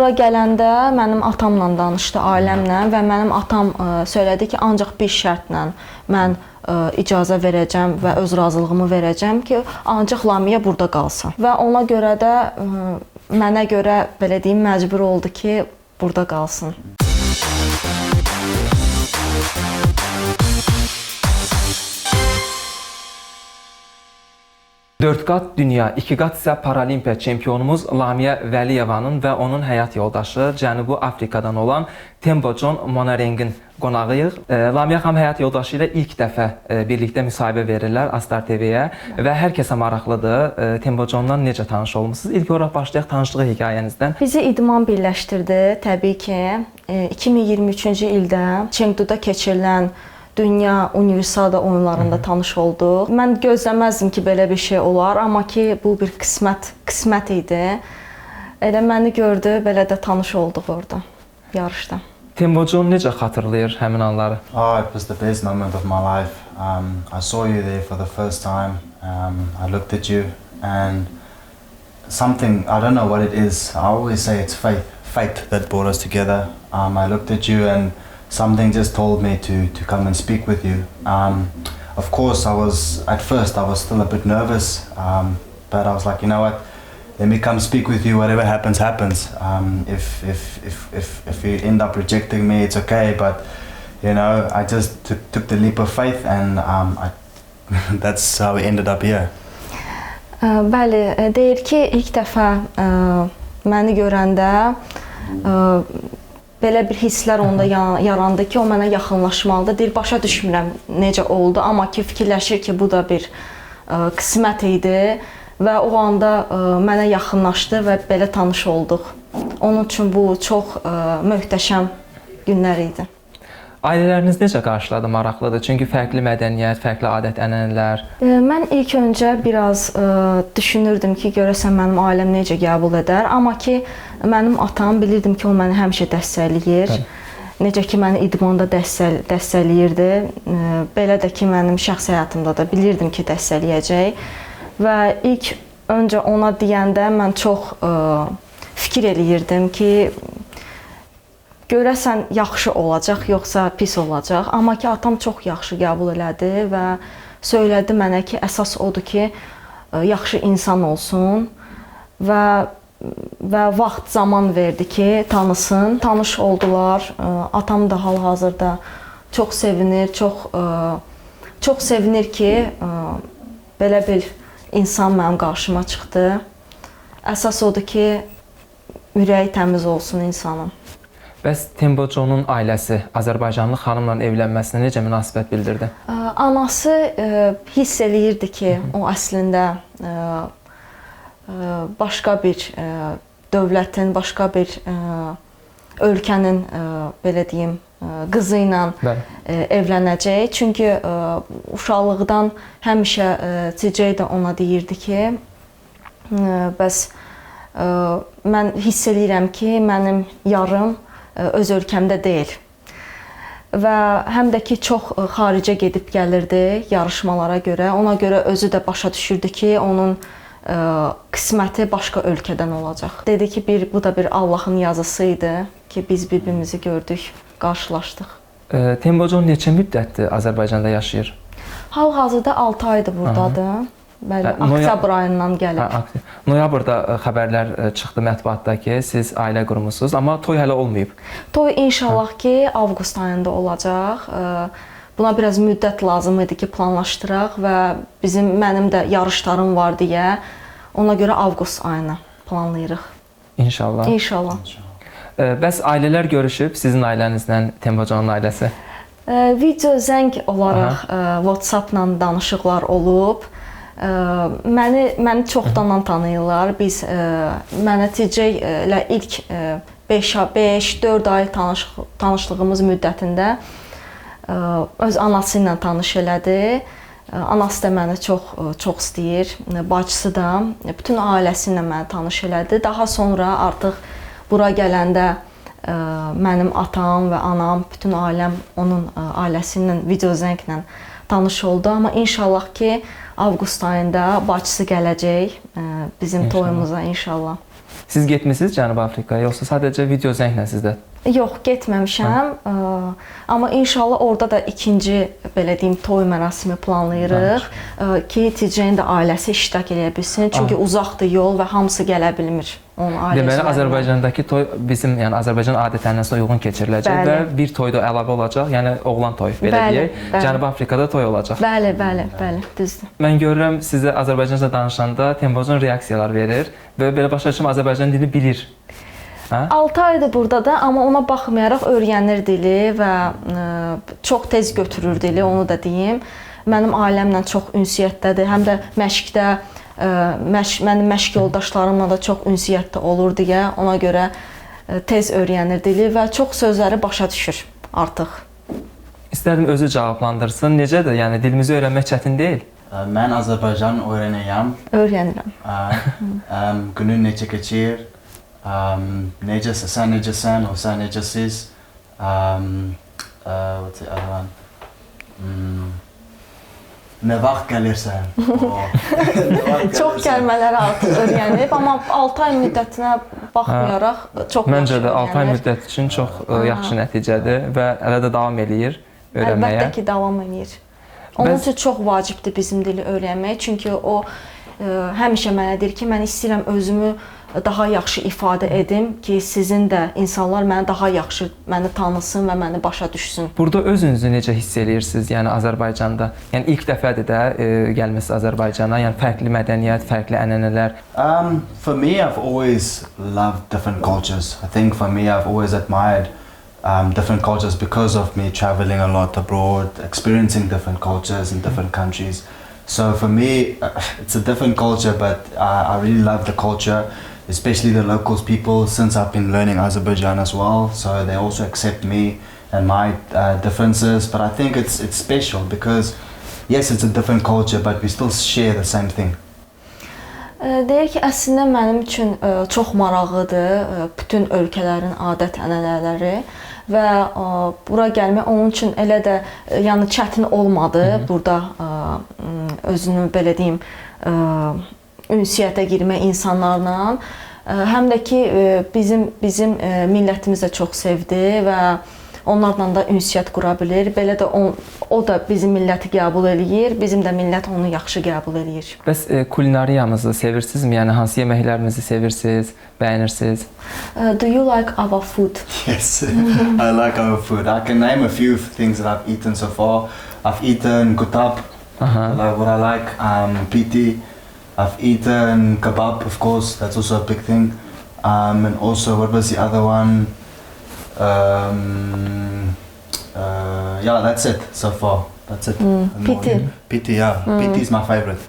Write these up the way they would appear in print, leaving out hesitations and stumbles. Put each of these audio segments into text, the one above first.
Bura gələndə mənim atamla danışdı, ailəmlə və mənim atam söylədi ki, ancaq bir şərtlə mən icazə verəcəm və öz razılığımı verəcəm ki, ancaq Lamiyə burada qalsın. Və ona görə də mənə görə belə deyim, məcbur oldu ki, burada qalsın. Dörd qat dünya, iki qat isə paralimpiya çempionumuz Lamiyə Vəliyevanın və onun həyat yoldaşı Cənubi Afrikadan olan Tembo John Monarengin qonağıyıq. Lamiyə xanım həyat yoldaşı ilə ilk dəfə birlikdə müsahibə verirlər Astar TV-yə və hər kəsə maraqlıdır. Tembo John'dan necə tanış olmusunuz? İlk olaraq başlayaq tanışlıq hekayənizdən. Bizi idman birləşdirdi təbii ki. 2023-cü ildə Chengdu'da keçirilən Dünya Universiada oyunlarında tanış olduq. Mən gözləməzdim ki, belə bir şey olar, amma ki, bu bir qismət idi. Elə məni gördü, belə də tanış olduq orada, yarışda. Tembo John necə xatırlayır həmin anları? Oh, it was the best moment of my life. I saw you there for the first time. I looked at you and something, I don't know what it is. I always say it's fate that brought us together. I looked at you and something just told me to come and speak with you. Of course, at first I was still a bit nervous, but I was like, you know what, let me come speak with you. Whatever happens, happens. If you end up rejecting me, it's okay. But you know, I just took the leap of faith, and that's how we ended up here. Bəli, deyir ki, ilk dəfə məni görəndə belə bir hisslər onda yarandı ki, o mənə yaxınlaşmalıdır. Deyir, başa düşmürəm necə oldu, amma ki, fikirləşir ki, bu da bir qismət idi və o anda mənə yaxınlaşdı və belə tanış olduq. Onun üçün bu çox möhtəşəm günlər idi. Ailələriniz necə qarşıladı, maraqlıdır? Çünki fərqli mədəniyyət, fərqli adət-ənənələr. Mən ilk öncə biraz düşünürdüm ki, görəsən mənim ailəm necə qəbul edər. Amma ki, mənim atam, bilirdim ki, o məni həmişə dəstəkləyir. Necə ki, məni idmanda dəstəkləyirdi. Belə də ki, mənim şəxsi həyatımda da bilirdim ki, dəstəkləyəcək. Və ilk öncə ona deyəndə mən çox fikir eləyirdim ki, görəsən yaxşı olacaq, yoxsa pis olacaq. Amma ki, atam çox yaxşı qəbul elədi və söylədi mənə ki, əsas odur ki, yaxşı insan olsun və vaxt, zaman verdi ki, tanısın. Tanış oldular. Atam da hal-hazırda çox sevinir, çox sevinir ki, belə bir insan mənim qarşıma çıxdı. Əsas odur ki, ürəyi təmiz olsun insanın. Bəs Tembo John'un ailəsi Azərbaycanlı xanımla evlənməsinə necə münasibət bildirdi? Anası hiss eləyirdi ki, o əslində başqa bir dövlətin, başqa bir ölkənin, belə deyim, qızı ilə evlənəcək. Çünki uşaqlıqdan həmişə CJ də ona deyirdi ki, bəs mən hiss eləyirəm ki, mənim yarım öz ölkəmdə deyil. Və həm də ki, çox xaricə gedib gəlirdi yarışmalara görə. Ona görə özü də başa düşürdü ki, onun qisməti başqa ölkədən olacaq. Dedi ki, bu da bir Allahın yazısı idi ki, biz bir-birimizi gördük, qarşılaşdıq. Tembo John neçə müddətdir Azərbaycanda yaşayır? Hal-hazırda 6 aydır buradadır. Bəli, oktyabr ayından gəlib. Noyabrda xəbərlər çıxdı mətbuatda ki, siz ailə qurmusunuz, amma toy hələ olmayıb. Toy inşallah ki, avqust ayında olacaq. Buna biraz müddət lazım idi ki, planlaşdıraq və mənim də yarışlarım var deyə ona görə avqust ayına planlayırıq. İnşallah. İnşallah. Bəs ailələr görüşüb, sizin ailənizlə Tembo John'un ailəsi? Video zəng olaraq WhatsApp-la danışıqlar olub. Məni çoxdandan tanıyırlar. Biz mənə TJ ilə ilk 5-4 ay tanışlığımız müddətində öz anası ilə tanış elədi. Anası da məni çox istəyir, bacısı da, bütün ailəsi ilə məni tanış elədi. Daha sonra artıq bura gələndə mənim atam və anam, bütün ailəm onun ailəsi ilə video zənglə tanış oldu. Amma inşallah ki, avqust ayında bacısı gələcək bizim toyumuza inşallah. Siz getmisiniz Cənubi Afrikaya, yoxsa sadəcə video zənglə sizdə? Yox, getməmişəm. Amma inşallah orada da ikinci, belə deyim, toy mərasimi planlayırıq ki, TJ-nin də ailəsi iştirak eləyə bilsin. Çünki uzaqdır yol və hamısı gələ bilmir onun ailəsi. Deməli, Azərbaycandakı toy bizim, yəni Azərbaycan adət-ənənəsinə uyğun keçiriləcək və bir toy da əlavə olacaq, yəni oğlan toyu, belə deyək. Cənubi Afrikada toy olacaq. Bəli, bəli, bəli, düzdür. Mən görürəm sizə Azərbaycanca danışanda Tembocan reaksiyalar verir və belə başa düşürəm Azərbaycan dilini bilir. 6 aydır burada da, amma ona baxmayaraq öyrənir dili və çox tez götürür dili, onu da deyim. Mənim ailəmlə çox ünsiyyətdədir, həm də məşqdə, mənim məşq yoldaşlarımla da çox ünsiyyətdə olur deyə ona görə tez öyrənir dili və çox sözləri başa düşür artıq. İstərdim özü cavablandırsın. Necədir? Yəni dilimizi öyrənmək çətin deyil. Mən Azərbaycan öyrənirəm. Öyrənirəm. Günün necə keçir? Necəsən, sən necəsən, o sən necəsiz? What's the other one? Nə vaxt gəlirsən? Çox kəlmələri artıq öyrənib, amma 6 ay müddətinə baxmayaraq çox yaxşı. Məncə də 6 ay müddət üçün çox yaxşı nəticədir və hələ də davam eləyir öyrənməyə. Əlbəttə ki, davam eləyir. Onun üçün çox vacibdir bizim dili öyrənmək, çünki o həmişə mənə deyir ki, mən istəyirəm özümü daha yaxşı ifadə edim ki, sizin də insanlar məni daha yaxşı məni tanısın və məni başa düşsün. Burada özünüzü necə hiss eləyirsiniz, yəni Azərbaycanda? Yəni ilk dəfədir də gəlməsiniz Azərbaycana, yəni fərqli mədəniyyət, fərqli ənənələr. For me, I've always loved different cultures. I think for me, I've always admired different cultures because of me traveling a lot abroad, experiencing different cultures in different countries. So for me, it's a different culture, but I really love the culture, especially the locals people, since I've been learning Azerbaijan as well. So they also accept me and my differences. But I think it's special because, yes, it's a different culture, but we still share the same thing. Deyir ki, əslində mənim üçün çox maraqlıdır bütün ölkələrin adət-ənənələri və bura gəlmək onun üçün elə də yəni çətin olmadı. Burada özünü belə deyim, ünsiyyətə girmək insanlarla. Həm də ki, bizim millətimiz də çox sevdi və onlarla da ünsiyyət qura bilir. Belə də o da bizim milləti qəbul eləyir, bizim də millət onu yaxşı qəbul eləyir. Bəs kulinariyamızı sevirsinizmi? Yəni hansı yeməklərimizi sevirsiniz, bəyənirsiniz? Do you like our food? Yes, I like our food. I can name a few things that I've eaten so far. I've eaten gutab, what I like, piti. I've eaten kebab, of course, that's also a big thing. And also, what was the other one? Yeah, that's it so far. That's it. Piti. Piti, yeah. Piti is my favorite.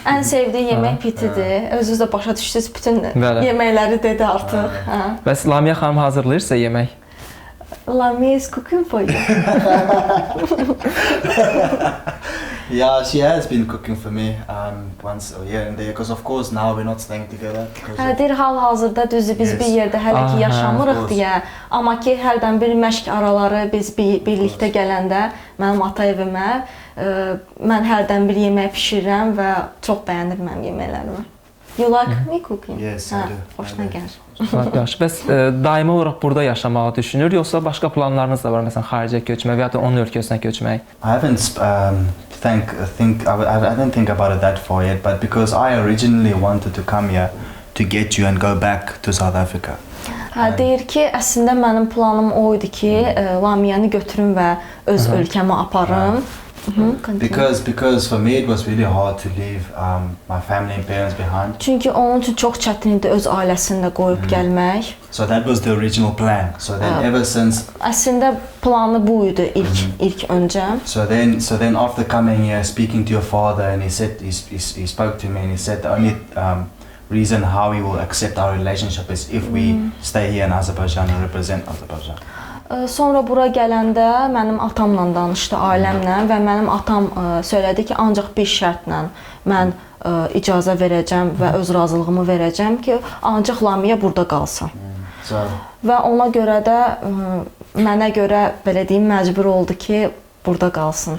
Ən sevdiyi yemək pitidir. Özünüz də başa düşdünüz, bütün yeməkləri dedi artıq. Bəs Lamiyə xanım hazırlayırsa yemək? Lamiyə is cooking for you. Yeah, she has been cooking for me once a year and there, because of course now we're not staying together. Hə, deyir hal-hazırda düzdür biz bir yerdə hələ ki yaşamırıq deyə, amma ki hərdən bir məşq araları biz birlikdə gələndə mənim ata evimə mən hərdən bir yemək pişirirəm və çox bəyənir mənim yeməklərimi. You like me cooking? Yes, I do. Xoşuna gəlir. Yaxşı, bəs daimi olaraq burada yaşamağı düşünür, yoxsa başqa planlarınız da var, məsələn, xaricə köçmək və ya da onun ölkəsinə köçmək? I haven't I didn't think about it that far yet, but because I originally wanted to come here to get you and go back to South Africa. Hə, deyir ki, əslində mənim planım o idi ki, Lamiyəni götürüm və öz ölkəmə aparım. Because for me it was really hard to leave my family and parents behind. Çünki onun üçün çox çətin idi öz ailəsini də qoyub gəlmək. So that was the original plan. So then ever since əslində planı bu idi ilk öncə. So then after coming here, speaking to your father, and he said he spoke to me and he said the only reason how he will accept our relationship is if we stay here in Azerbaijan and represent Azerbaijan. Sonra bura gələndə mənim atamla danışdı, ailəmlə və mənim atam söylədi ki, ancaq bir şərtlə mən icazə verəcəm və öz razılığımı verəcəm ki, ancaq Lamiyə burada qalsın. Və ona görə də mənə görə belə deyim, məcbur oldu ki, burada qalsın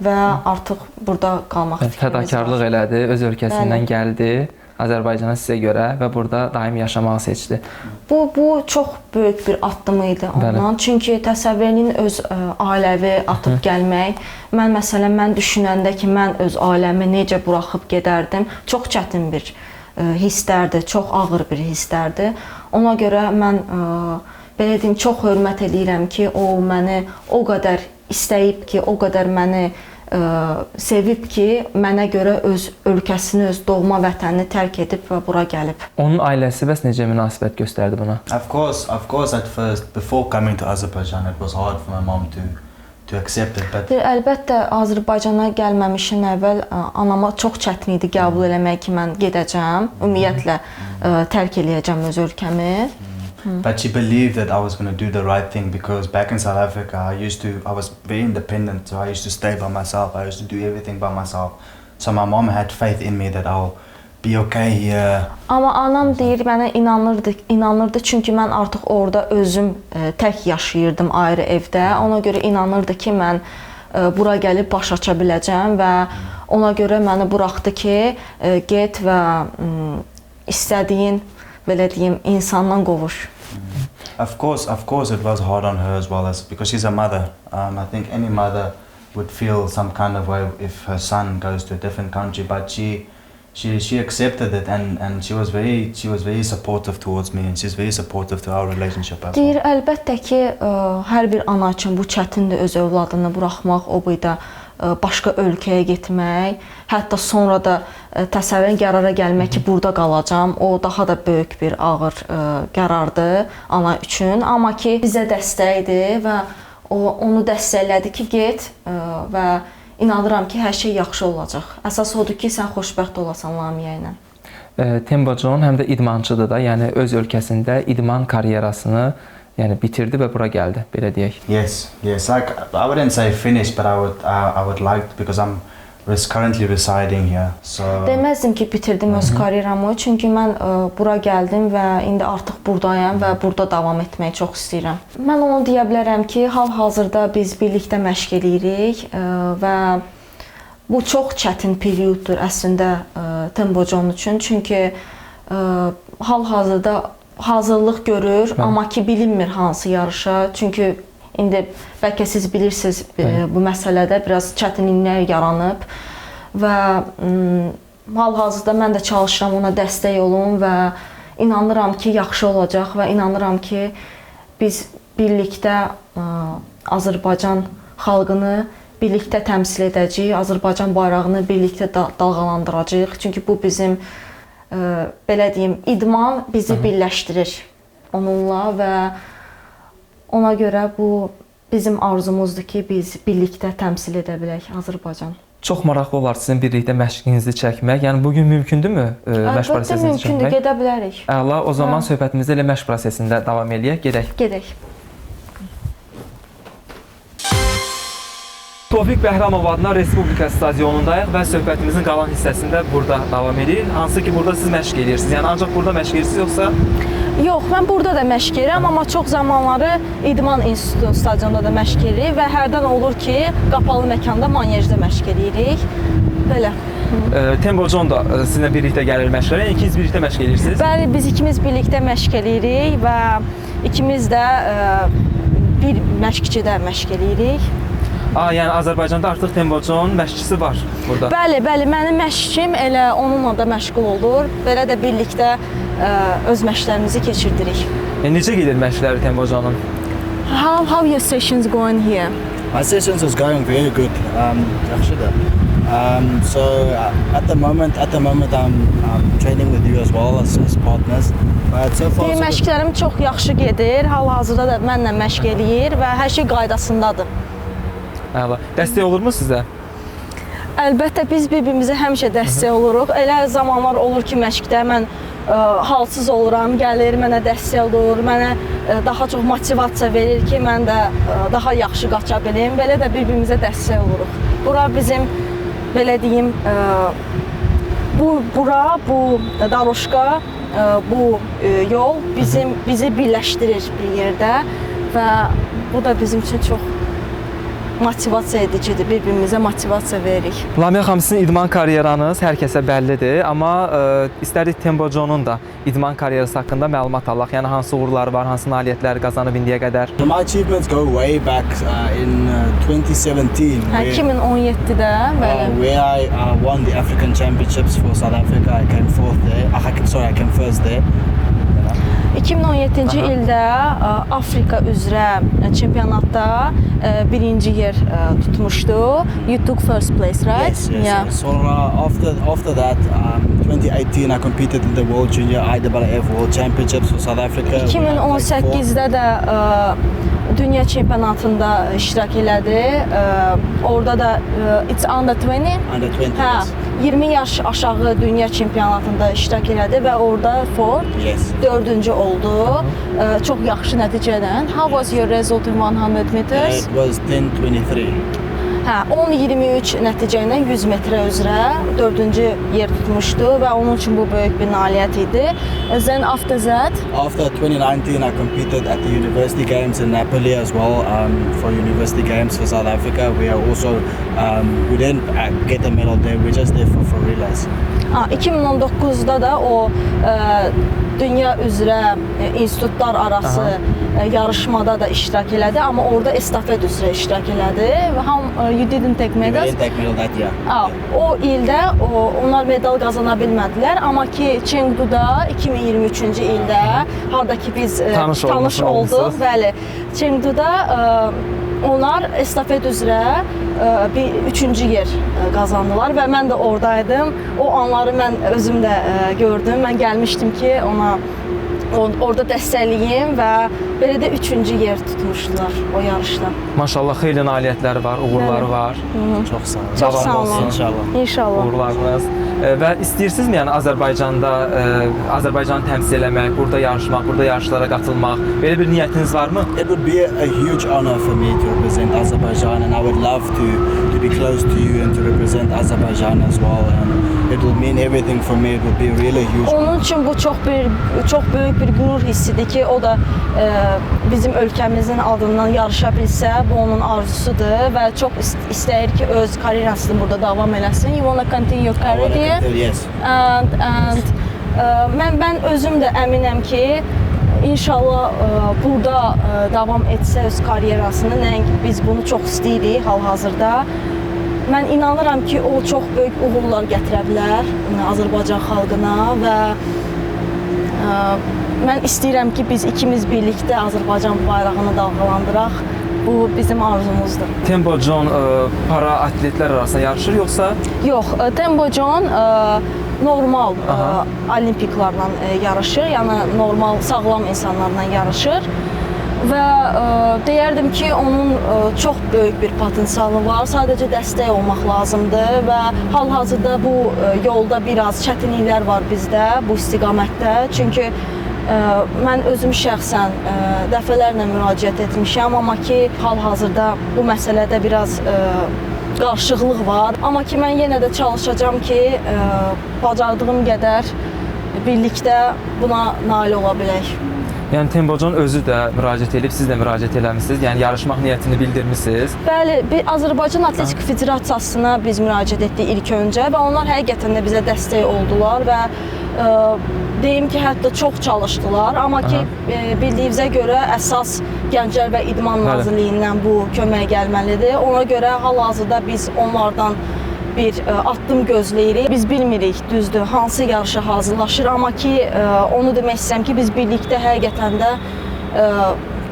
və artıq burada qalmaq fikrimiz var. Fədakarlıq elədi, öz ölkəsindən gəldi. Azərbaycana sizə görə və burada daim yaşamağı seçdi. Bu çox böyük bir addım idi ondan. Bəli. Çünki təsəvvür eləyin öz ailəvi atıb gəlmək. Mən məsələn mən düşünəndə ki, mən öz ailəmi necə buraxıb gedərdim, çox çətin bir hisslərdir, çox ağır bir hisslərdir. Ona görə mən belə deyim, çox hörmət eləyirəm ki, o məni o qədər istəyib ki, o qədər məni sevib ki, mənə görə öz ölkəsini, öz doğma vətənini tərk edib və bura gəlib. Onun ailəsi bəs necə münasibət göstərdi buna? Of course, at first, before coming to Azerbaijan, it was hard for my mom to accept it, but Əlbəttə, Azərbaycana gəlməmişdən əvvəl anama çox çətin idi qəbul eləmək ki, mən gedəcəm, ümumiyyətlə tərk eləyəcəm öz ölkəmi. But she believed that I was going to do the right thing, because back in South Africa, I was very independent, so I used to stay by myself. I used to do everything by myself. So my mom had faith in me that I'll be okay here. Amma anam deyir, mənə inanırdı, çünki mən artıq orada özüm tək yaşayırdım ayrı evdə. Ona görə inanırdı ki, mən bura gəlib baş aça biləcəm və ona görə məni buraxdı ki, get və istədiyin, belə deyim, insandan qovuş. Of course, it was hard on her as well, as because she's a mother. I think any mother would feel some kind of way if her son goes to a different country, but she accepted it, and she was very supportive towards me, and she's very supportive to our relationship as well. Deyir, əlbəttə ki, hər bir ana üçün bu çətindir, öz övladını buraxmaq, o boyda başqa ölkəyə getmək, hətta sonra da təsəvvürən qərara gəlmək ki, burada qalacam, o daha da böyük bir ağır qərardır ana üçün. Amma ki, bizə dəstəkdir və o onu dəstəklədi ki, get və inanıram ki, hər şey yaxşı olacaq. Əsas odur ki, sən xoşbəxt olasan Lamiyə ilə. Tembo John həm də idmançıdır da, yəni öz ölkəsində idman karyerasını, yəni bitirdi və bura gəldi, belə deyək. Yes, yes. Like, I wouldn't say finished, but I would like, because I'm currently residing here. So deməzdim ki, bitirdim öz karyeramı, çünki mən bura gəldim və indi artıq buradayam və burada davam etməyi çox istəyirəm. Mən onu deyə bilərəm ki, hal-hazırda biz birlikdə məşq eləyirik və bu çox çətin perioddur əslində Tembo John üçün, çünki hal-hazırda hazırlıq görür, amma ki bilinmir hansı yarışa. Çünki indi bəlkə siz bilirsiniz, bu məsələdə biraz çətinliklər yaranıb və hal-hazırda mən də çalışıram ona dəstək olum və inanıram ki, yaxşı olacaq və inanıram ki, biz birlikdə Azərbaycan xalqını birlikdə təmsil edəcəyik, Azərbaycan bayrağını birlikdə dalğalandıracağıq. Çünki bu bizim, belə deyim, idman bizi birləşdirir onunla və ona görə bu bizim arzumuzdur ki, biz birlikdə təmsil edə bilək Azərbaycan. Çox maraqlı olar sizin birlikdə məşqinizi çəkmək. Yəni bugün mümkündürmü məşq prosesini çəkmək? Əlbəttə mümkündür, gedə bilərik. Əla, o zaman söhbətimizdə elə məşq prosesində davam eləyək, gedək. Gedək. Tofiq Bəhramov adına Respublika stadionundayıq və söhbətimizin qalan hissəsində burada davam edir. Hansı ki, burada siz məşq edirsiniz. Yəni ancaq burada məşq edirsiniz yoxsa? Yox, mən burada da məşq edirəm, amma çox zamanları İdman İnstitutu stadionunda da məşq edirik və hərdən olur ki, qapalı məkanda manejdə məşq edirik. Belə. Tembo John da sizinlə birlikdə gəlir məşqlərə. Yəni ikiniz birlikdə məşq edirsiniz? Bəli, biz ikimiz birlikdə məşq edirik və ikimiz də bir məşqçidə məşq edirik. Yəni Azərbaycanda artıq Tembo John məşqçisi var burada. Bəli, bəli, mənim məşqçim elə onunla da məşğul olur. Belə də birlikdə öz məşqlərimizi keçirdirik. Necə gedir məşqləri Tembo John'un? How your sessions going here? My sessions is going very good. Yaxşıdır. So at the moment I'm training with you as well as partners. But so far so good. Məşqlərim çox yaxşı gedir. Hal-hazırda da mənlə məşq eləyir və hər şey qaydasındadır. Əla. Dəstək olurmu sizə? Əlbəttə, biz bir-birimizə həmişə dəstək oluruq. Elə zamanlar olur ki, məşqdə mən halsız oluram, gəlir, mənə dəstək olur, mənə daha çox motivasiya verir ki, mən də daha yaxşı qaça bilim. Belə də bir-birimizə dəstək oluruq. Bura bizim, belə deyim, bu daroşka, bu yol bizi birləşdirir bir yerdə və bu da bizim üçün çox motivasiya edicidir. Bir-birimizə motivasiya veririk. Lamiyə xanım, sizin idman karyeranız hər kəsə bəllidir, amma istərdik Tembo John'un da idman karyerası haqqında məlumat alaq. Yəni hansı uğurları var, hansı nailiyyətlər qazanıb indiyə qədər? So my achievements go way back in 2017. Hə, 2017-də bəli. Where I won the African Championships for South Africa. I came fourth there. Sorry, I came first there. 2017-ci ildə Afrika üzrə çempionatda birinci yer tutmuşdu. You took first place, right? Yes. Yeah. Yes. So after that, 2018, I competed in the World Junior IAAF World Championships for South Africa where I placed fourth. 2018-də də dünya çempionatında iştirak elədi. Orada da it's under 20. Under 20. Hə, Yes. 20 yaş aşağı dünya çempionatında iştirak elədi və orada fourth, dördüncü oldu. Çox yaxşı nəticə ilə. How was your result in 100 meters? It was 10.23. Hə, 10.23 nəticə ilə 100 metrə üzrə dördüncü yer tutmuşdu və onun üçün bu böyük bir nailiyyət idi. Then after that, After 2019, I competed at the University Games in Napoli as well, for University Games for South Africa. We are also we didn't get a medal there. We're just there for relays. Ha, 2019-da da o dünya üzrə institutlar arası yarışmada da iştirak elədi, amma orada estafet üzrə iştirak elədi. How, you didn't take We medals? didn't take medal that year. Ha, o ildə onlar medal qazana bilmədilər, amma ki Chengduda 2023-cü ildə, harda ki biz Tanış tanış olduq, olmusunuz. Bəli. Chengduda onlar estafet üzrə bir üçüncü yer qazandılar və mən də oradaydım. O anları mən özüm də gördüm. Mən gəlmişdim ki, ona orada dəstəkləyim və belə də üçüncü yer tutmuşdular o yarışda. Maşallah, xeyli nailiyyətləri var, uğurları var. Çox sağ olun. Çox Davam sağ olun. olsun. İnşallah. İnşallah. Uğurlarınız. Və istəyirsinizmi, yəni Azərbaycanda Azərbaycanı təmsil eləmək, burada yarışmaq, burada yarışlara qatılmaq? Belə bir niyyətiniz varmı? It would be a huge honor for me to represent Azerbaijan, and I would love to be close to you and to represent Azerbaijan as well. And it will mean everything for me. It would be really huge. Onun üçün bu çox böyük bir qürur hissidir ki, o da bizim ölkəmizin adından yarışa bilsə, bu onun arzusudur və çox istəyir ki, öz karyerasını burada davam eləsin. You wanna continue your I career wanna here? continue, yes. And mən özüm də əminəm ki, inşallah burada davam etsə öz karyerasını, nəinki biz bunu çox istəyirik hal-hazırda. Mən inanıram ki, o çox böyük uğurlar gətirə bilər Azərbaycan xalqına və mən istəyirəm ki, biz ikimiz birlikdə Azərbaycan bayrağını dalğalandıraq. Bu bizim arzumuzdur. Tembo John para atletlər arasında yarışır yoxsa? Yox, Tembo John normal olimpiklarla yarışır, yəni normal sağlam insanlarla yarışır və deyərdim ki, onun çox böyük bir potensialı var. Sadəcə dəstək olmaq lazımdır və hal-hazırda bu yolda biraz çətinliklər var bizdə bu istiqamətdə. Çünki mən özüm şəxsən dəfələrlə müraciət etmişəm, amma ki, hal-hazırda bu məsələdə biraz qarışıqlıq var. Amma ki, mən yenə də çalışacağam ki, bacardığım qədər birlikdə buna nail ola bilək. Yəni Tembo John özü də müraciət edib, siz də müraciət eləmisiniz. Yəni yarışmaq niyyətini bildirmisiniz. Bəli, bir Azərbaycan Atletik Federasiyasına biz müraciət etdik ilk öncə və onlar həqiqətən də bizə dəstək oldular və deyim ki, hətta çox çalışdılar. Amma ki, bildiyinizə görə əsas Gənclər və İdman Nazirliyindən bu kömək gəlməlidir. Ona görə hal-hazırda biz onlardan bir addım gözləyirik. Biz bilmirik, düzdür, hansı yarışa hazırlaşır, amma ki, onu demək istəyirəm ki, biz birlikdə həqiqətən də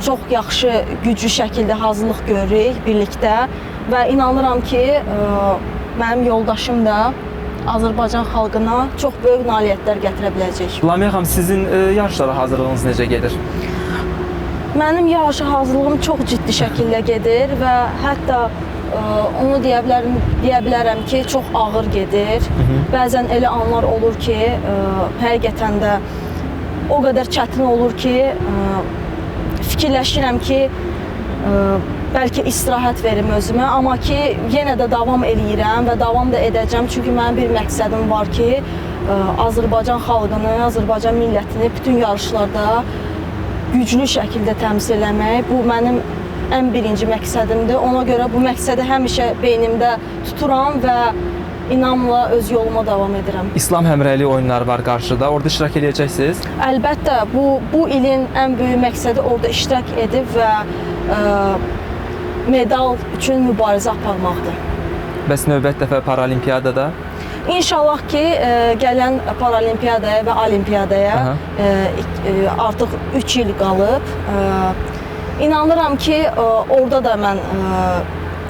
çox yaxşı, güclü şəkildə hazırlıq görürük birlikdə və inanıram ki, mənim yoldaşım da Azərbaycan xalqına çox böyük nailiyyətlər gətirə biləcək. Lamiyə xanım, sizin yarışlara hazırlığınız necə gedir? Mənim yarışa hazırlığım çox ciddi şəkildə gedir və hətta onu deyə bilərəm ki, çox ağır gedir. Bəzən elə anlar olur ki, həqiqətən də o qədər çətin olur ki, fikirləşirəm ki, bəlkə istirahət verim özümə, amma ki, yenə də davam eləyirəm və davam da edəcəm. Çünki mənim bir məqsədim var ki, Azərbaycan xalqını, Azərbaycan millətini bütün yarışlarda güclü şəkildə təmsil eləmək. Bu mənim ən birinci məqsədimdir. Ona görə bu məqsədi həmişə beynimdə tuturam və inamla öz yoluma davam edirəm. İslam Həmrəylik oyunları var qarşıda. Orada iştirak edəcəksiniz. Əlbəttə, bu ilin ən böyük məqsədi orada iştirak edib və medal üçün mübarizə aparmaqdır. Bəs növbəti dəfə Paralimpiadada? İnşallah ki, gələn Paralimpiadaya və Olimpiyadaya artıq 3 il qalıb. İnanıram ki, orada da mən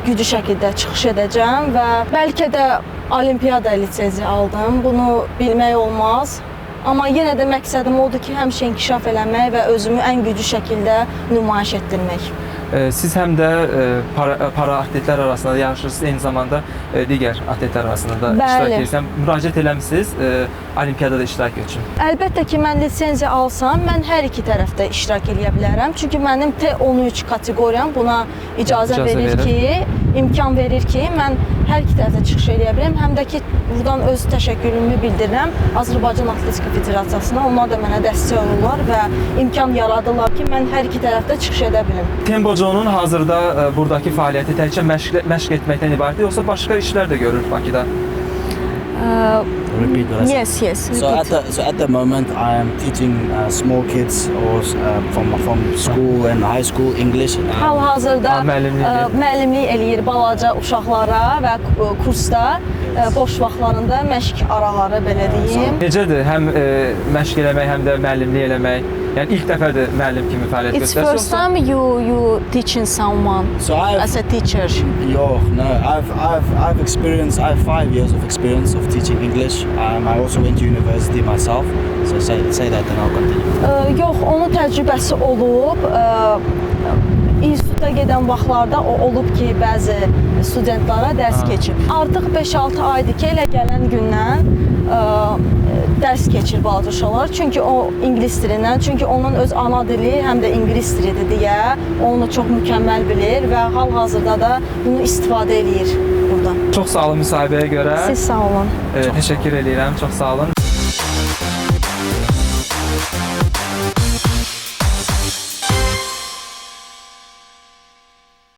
güclü şəkildə çıxış edəcəm və bəlkə də Olimpiyada lisenziya aldım. Bunu bilmək olmaz. Amma yenə də məqsədim odur ki, həmişə inkişaf eləmək və özümü ən güclü şəkildə nümayiş etdirmək. Siz həm də para atletlər arasında da yarışırsınız, eyni zamanda digər atletlər arasında da iştirak edirsiniz. Müraciət eləmisiniz Olimpiyadada iştirak üçün? Əlbəttə ki, mən lisenziya alsam, mən hər iki tərəfdə iştirak eləyə bilərəm. Çünki mənim T13 kateqoriyam buna icazə verir ki, imkan verir ki, mən hər iki tərəfdə çıxış eləyə bilərəm. Həm də ki, buradan öz təşəkkürümü bildirirəm Azərbaycan Atletika Federasiyasına. Onlar da mənə dəstək olurlar və imkan yaradırlar ki, mən hər iki tərəfdə çıxış edə bilim. Tembo John'un hazırda buradakı fəaliyyəti təkcə məşq etməkdən ibarətdir, yoxsa başqa işlər də görür Bakıda? Repeat what I said. Yes. So at the moment I am teaching small kids or from school and high school English. Hal-hazırda Müəllimlik edir. Müəllimlik eləyir balaca uşaqlara və kursda boş vaxtlarında məşq araları belə deyim. Necədir həm məşq eləmək, həm də müəllimlik eləmək? Yəni ilk dəfədir müəllim kimi fəaliyyət It's göstərirsiniz? first time you teaching someone So I've as a teacher. Yo, no, I've experience. I have 5 years of experience of teaching English. I also went to university myself. So say that, and I'll continue. Yox, onun təcrübəsi olub. İnstituta gedən vaxtlarda o olub ki, bəzi studentlara dərs keçib. Artıq 5-6 aydır ki, elə gələn gündən dərs keçir balaca uşaqlar. Çünki o ingilis dilindən, çünki onun öz ana dili həm də ingilis dilidir deyə onu çox mükəmməl bilir və hal-hazırda da bunu istifadə eləyir burada. Çox sağ olun müsahibəyə görə. Siz sağ olun. Təşəkkür eləyirəm. Çox sağ olun.